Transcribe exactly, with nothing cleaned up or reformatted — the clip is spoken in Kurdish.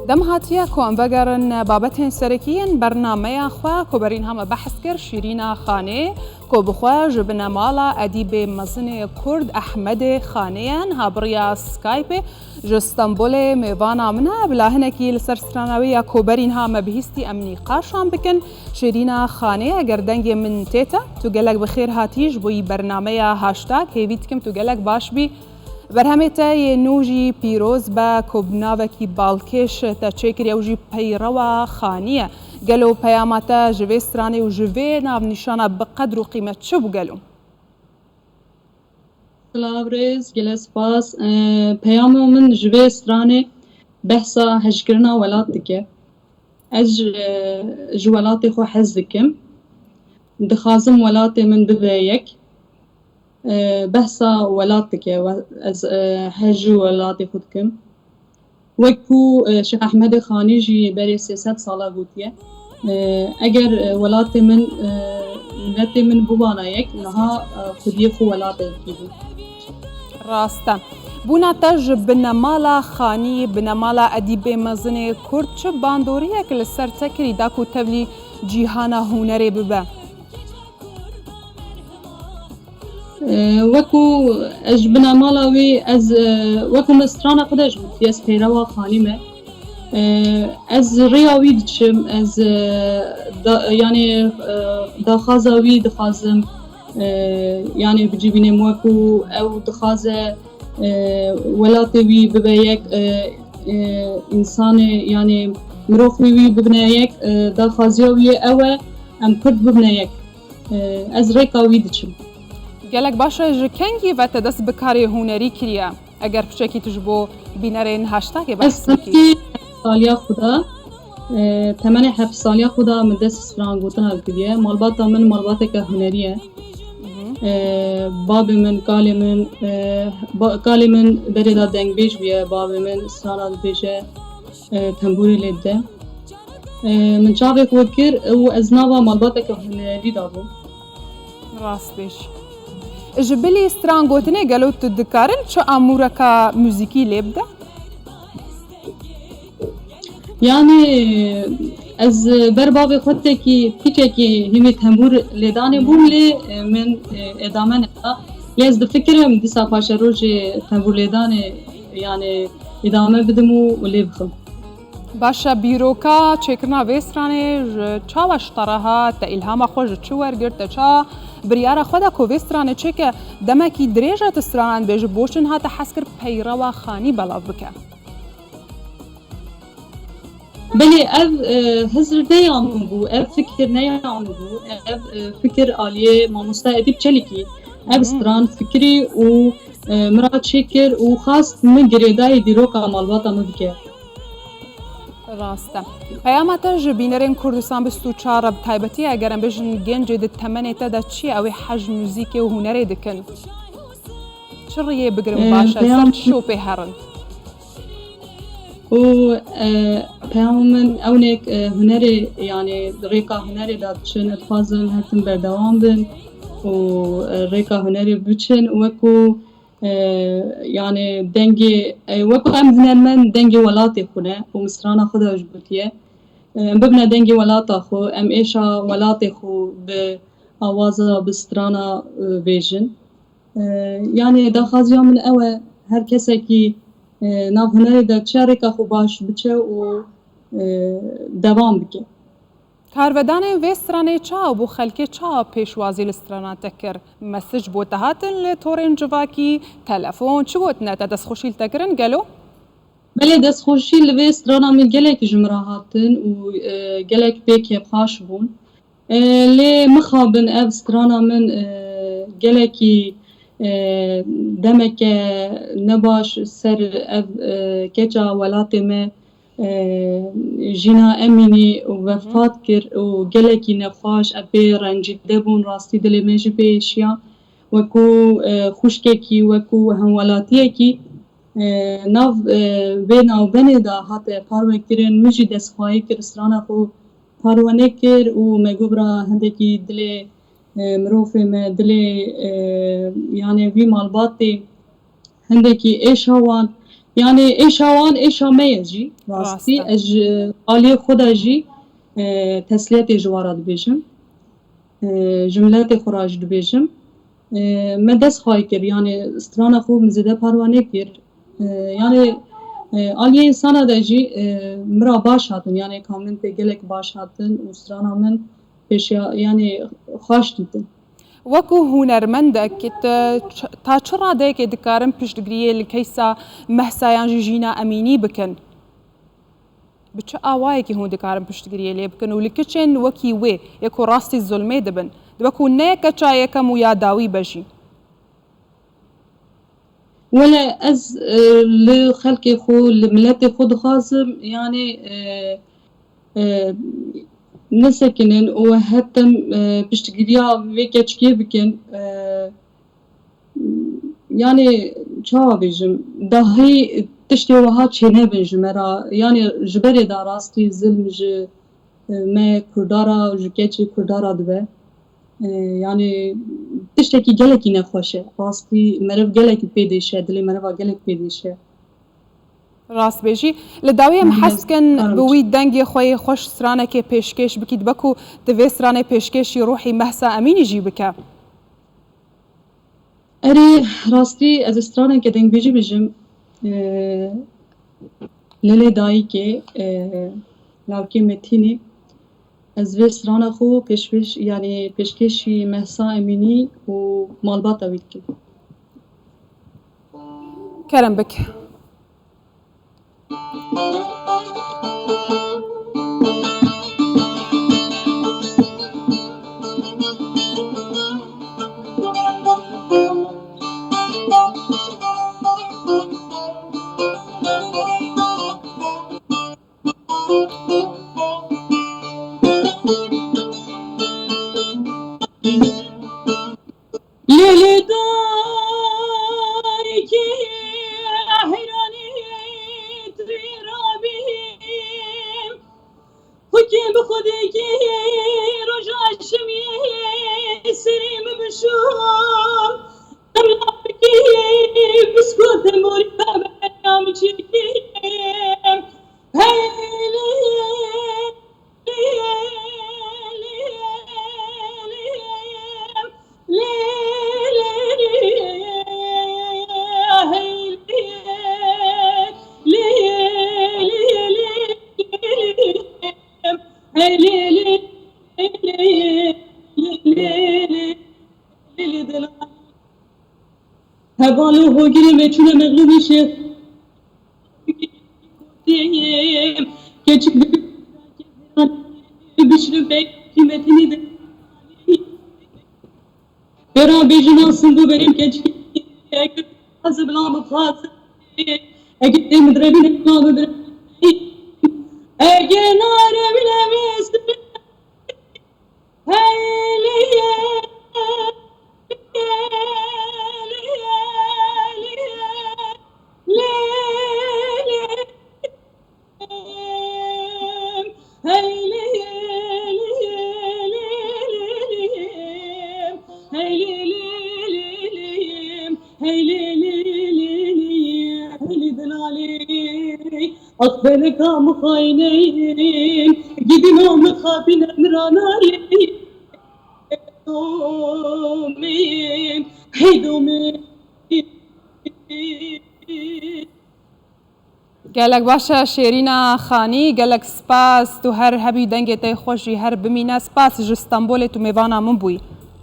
Dem hatiye ku em vegerin babetên serekî yên bernameya xwe, ku berîn hame behs kir, Şîrîna Xanê, ku bi xwe ji binemala edîbê mezinê Kurd Ehmedê Xanê ye, niha bi riya Skypeê ji Stenbolê mêvana min e. Bila hinekî li ser strana wê ya ku berîn hame bihîstî em nîqaşan bikin. Şîrîna Xanê, eger dengê min tê te, tu gelek bi xêr hatî ji bo yî bernameya Hashtag. Hêvî dikim tu gelek baş bî. Berhemê te yê nû jî pîroz be, ku bi navekî balkêş te çêkiriye û jî peyrewa Xanî ye. Gelo peyama te ji vê stranê û ji vê navnîşana bi qedr û qîmet çi bû gelo? Silav rêz, gelek spas. Ee, peyama min ji vê stranê behsa hejkirina welat dike. Ez ji, ji welatê xwe hez dikim. Dixwazim welatê min bibe yek. E, behsa welat dike. We-, ez, e, hez ji welatê xwe dikim. Wek ku, e, Şêx Ehmedê Xanî jî berê sê sed sala gotiye, e, eger, e, welatê min, e, miletê min bibana yek, niha, e, xwediyê xwe welatê yekî bû. Rast e. Bûna te ji binemala Xanî, binemala edîbê mezinê Kurd çi bandoriyek li ser te kirî da ku tevlî cîhana hunerê bibe? E, wekû ez ji binemala wî, ez, e, wekû min strana xwe de ji gotiye, ez peyrewa Xanî me. E, ez rêya wî diçim, ez, e, da, yanê, e, daxwaza wî dixwazim, e, yanê bicivînim, wekû ew dixwaze, e, welatê wî bibe yek, e, e, însanê, yanê mirovê wî bibine yek, e, daxwaziya wî ew e, em Kurd bibine yek. E, ez rêka wî diçim. Gelek baş e, ji kengî ve te dest bi karê hunerî kiriye? Eger piçekî tu ji bo bînerên Hashtagê Ez behs bikî. Hemî heft saliya xwe de, e, temenê heft saliya xwe de min dest strangotina kiriye. Malbata min malbateke hunerî ye. Mhm. E, babê min, kalê min, e, ba-, kalê min berê de dengbêj bûye, babê min strana dibêje, e, tembûrê lê dide. E, min çavê xwe kir û ez nava malbateke hunerî de bûm. Rast bêj. Ji bilî strangotinê gelo tu dikarin çi amûreka muzîkî lê bide? Yanî ez ber bavê xwe tekî piçekî hîvî tembûr lêdanê bûm lê, e, min, e, edame neda. Lê ez difikirim dîsa paşerojê tembûr lêdanê, yanî edame bidim û, û lê bixim. Baş e, bîroka çêkirina vê stranê ji çawa ji te re hat, te îlhama xwe ji çi wergirt, te çawa biryara xwe da ku vê stranê çêke? Demekî dirêj e tu strana dibêjî, bo çi niha te hez kir peyrewa Xanî belav bike? Belê ev, e, hizir ne ya min bû, ev fikir ne ya min bû, ev, e, fikir aliyê mamoste Edîb Çelîkî. Ev Hmm. stran fikirî û, e, min ra çêkir û xwest min girêdayî dîroka malbata min bike. Rast e. Peyama te ji bînerên Kurdistan bist û çar re bi taybetî, eger em bêjin gencê di temenê te de çi ye, ew ê hej muzîkê û hunerê dikin? Çi riyê bigirin Ee, baş e, peyam- ser çi şopê herin? Û, e, peyama min ew nek, e, hunerê, yanî rêka hunerê de diçin, ez dixwazim her tim berdewam bin û, e, rêka hunerê biçin. Wekû, e, yanî dengê, e, wekû em hunermend dengê welatê xwe ne û min strana xwe de ji gotiye. E, em bibine dengê welata xwe, em êşa welatê xwe bi awaza, bi strana, e, bêjin. E, yanî daxwaziya min ew e, her kesekî, e, nav hunerê de çi rêka xwe baş biçe û, e, devam bike. Karvedanên vê stranê çawa bû, xelkê çawa pêşwazî li strana te kir? Mesij bo te hatin li torên civakî, telefon, çi gotine te, destxweşî li te kirin gelo? Belê, destxweşî li vê strana min gelek ji min re hatin û, e, gelek pê kêfxweş bûn. E, lê mixabin ev strana min, e, gelekî, e, demeke nebaş ser ev, e, keça welatê me, e, Jîna Emînî wefat kir û gelekî nexweş, ev pê rencîde bûn, rastî dilê me jî pê êşiya. Wekû, e, xwişkekî, wekû hemwelatiyekî, e, nav, e, vê navbenê de hate parvekirin, min jî destxwayî kir, strana xwe parve nekir û me got bira hindekî dilê, e, mirovê me, dilê, e, yanê vî malbatê hindekî êşa wan, Yani êşa wan êşa me ye jî, rastî. Rast e. Ez ji aliyê xwe de jî, e, tesliyetê ji wan re dibêjim. E, ji miletê xwe re jî dibêjim. E, me dest xwayî kir, yani strana xwe min zêde parve nekir. E, yani, e, aliyê însana de jî, e, min re baş hatin, yani kommentê gelek baş hatin û strana min pêşiya, yani xweş dîtin. Wekû hunermendek, tu ç-, ta çi radeyekê dikarin piştgiriyê li keysa Mehsa yan jî Jîna Emînî bikin? Bi çi awayekî hûn dikarin piştgiriyê lê bikin û li kiçên wekî wê, yê ku rastî zulmê dibin, dibe ku ne yê keça yekem û ya dawî be jî? Wele ez, e, li xelkê xwe, li miletê xwe dixwazim, yani, e, e, nesekinin û hetem, e, piştgiriya vê keçikê bikin. E, yani, çawa bêjim, dahî tiştê wiha çênebin ji me re. Yani, ji berê de rastî zilm ji, e, me Kurda re, ji keçê Kurda re dibe. E, yani, tiştekî gelekî nexweş e. Rastî meriv gelekî pê dêşe, dilê meriva gelek pê dêşe. Rast bêjî. Li dawiyê em hez dikin bi wî dengê xwe yê xweş stranekê pêşkêş bikî, dibe ku tu vê stranê pêşkêşî ruhî Mehsa Emînî jî bike. Erê, rastî ez ê straneke dengbêjî bijim. Ee, Lelê dayikê, ee, lawkê Metînî. Ez vê strana xwe pêşpêş, yani pêşkêşî Mehsa Emînî û malbata wî dikim. Kerem bike. Lê lê dayikê heyranî tu rabî. Xwekê bi xwedekê roja şemiyê serê min bişo. Em lavekê biskotê morî beberiya min çêkê. Hey lê, lê, lê, lê, lê, lê, lê, hey lê, lê, lê, lê, lê, lê. Hey lê lê lê lê lê lê lê lê lê delal. Heval û hogirê me çûne mexlûbê şêx. Keçik bişirin bey kıymetini de. Pêra bêjina singo berêm keçikê, eke xwaze bila bixwaze, eke tê min direvîne bila bibire. Eke narevîne vêstire. Hey lê, lê, lê, lê, lê, lê. Hey lê lê lê lê, hey lê lê lê lê, hey lê delal ê. Ax feleka min xayîn ê, gidîno min xapîne min ranayê. Domê, hey domê. Gelek baş e Şêrîna Xanî, gelek spas, tu her hebî dengê te xweş jî her bimîne. Spas ji Stenbolê tu mêvana min bûyî.